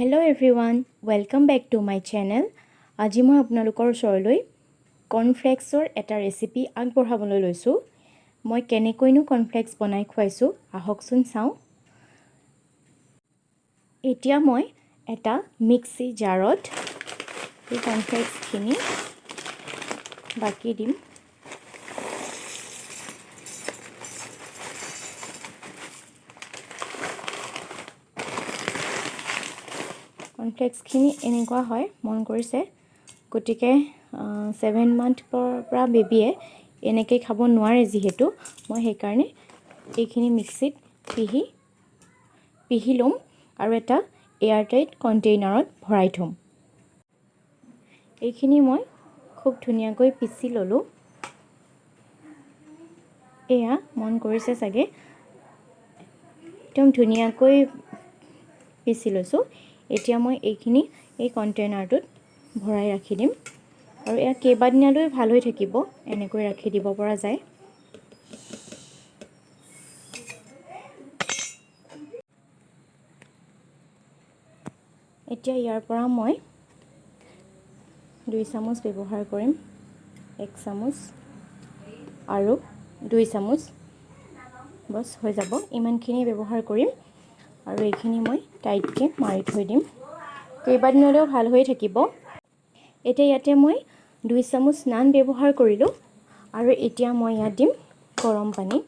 Hello everyone, welcome back to my channel. আজি মই আপোনালোকৰ ওচৰলৈ কৰ্ণফ্লেক্সৰ এটা ৰেচিপি আগবঢ়াবলৈ লৈছোঁ। মই কেনেকৈনো কৰ্ণফ্লেক্স বনাই খুৱাইছোঁ, আহকচোন চাওঁ। এতিয়া মই এটা মিক্সি জাৰত এই কৰ্ণফ্লেক্সখিনি বাকি দিম। কৰ্ণফ্লেক্সখিনি এনেকুৱা হয়, মন কৰিছে? গতিকে 7 মান্থৰ পৰা বেবীয়ে এনেকৈ খাব নোৱাৰে যিহেতু, মই সেইকাৰণে এইখিনি মিক্সিত পিহি পিহি ল'ম আৰু এটা এয়াৰটাইট কণ্টেইনাৰত ভৰাই থ'ম। এইখিনি মই খুব ধুনীয়াকৈ পিচি ল'লোঁ। এয়া মন কৰিছে চাগে, একদম ধুনীয়াকৈ পিচি লৈছোঁ। এতিয়া মই এইখিনি এই কণ্টেইনাৰটোত ভৰাই ৰাখি দিম আৰু এয়া কেইবাদিনলৈ ভাল হৈ থাকিব, এনেকৈ ৰাখি দিব পৰা যায়। এতিয়া ইয়াৰ পৰা মই 2 চামুচ ব্যৱহাৰ কৰিম। 1 চামুচ আৰু 2 চামুচ, বছ হৈ যাব। ইমানখিনি ব্যৱহাৰ কৰিম আৰু এইখিনি মই টাইটকৈ মাৰি থৈ দিম। কেইবাদিনলৈও ভাল হৈ থাকিব। এতিয়া ইয়াতে মই 2 চামুচ নান ব্যৱহাৰ কৰিলোঁ আৰু এতিয়া মই ইয়াত দিম গৰম পানী।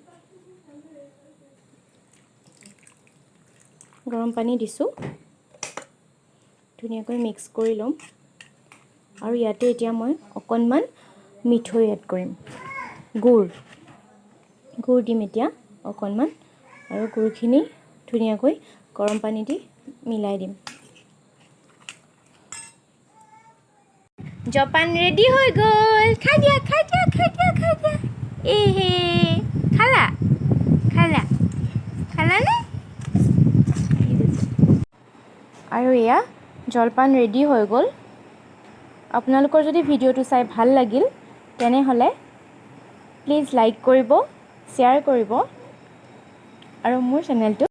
গৰম পানী দিছোঁ, ধুনীয়াকৈ মিক্স কৰি ল'ম আৰু ইয়াতে এতিয়া মই অকণমান মিঠৈ এড কৰিম। গুড় গুড় দিম এতিয়া অকণমান আৰু গুড়খিনি ধুনীয়াকৈ গৰম পানী দি মিলাই দিম। জলপান ৰেডি হৈ গ'ল। খাই দিয়া, খাই দিয়া, খাই দিয়া, খাই দিয়া। এহে, খালা, খালা, খালানে? আৰু এয়া জলপান ৰেডি হৈ গ'ল। আপোনালোকৰ যদি ভিডিঅ'টো চাই ভাল লাগিল, তেনেহ'লে প্লিজ লাইক কৰিব, শ্বেয়াৰ কৰিব আৰু মোৰ চেনেলটো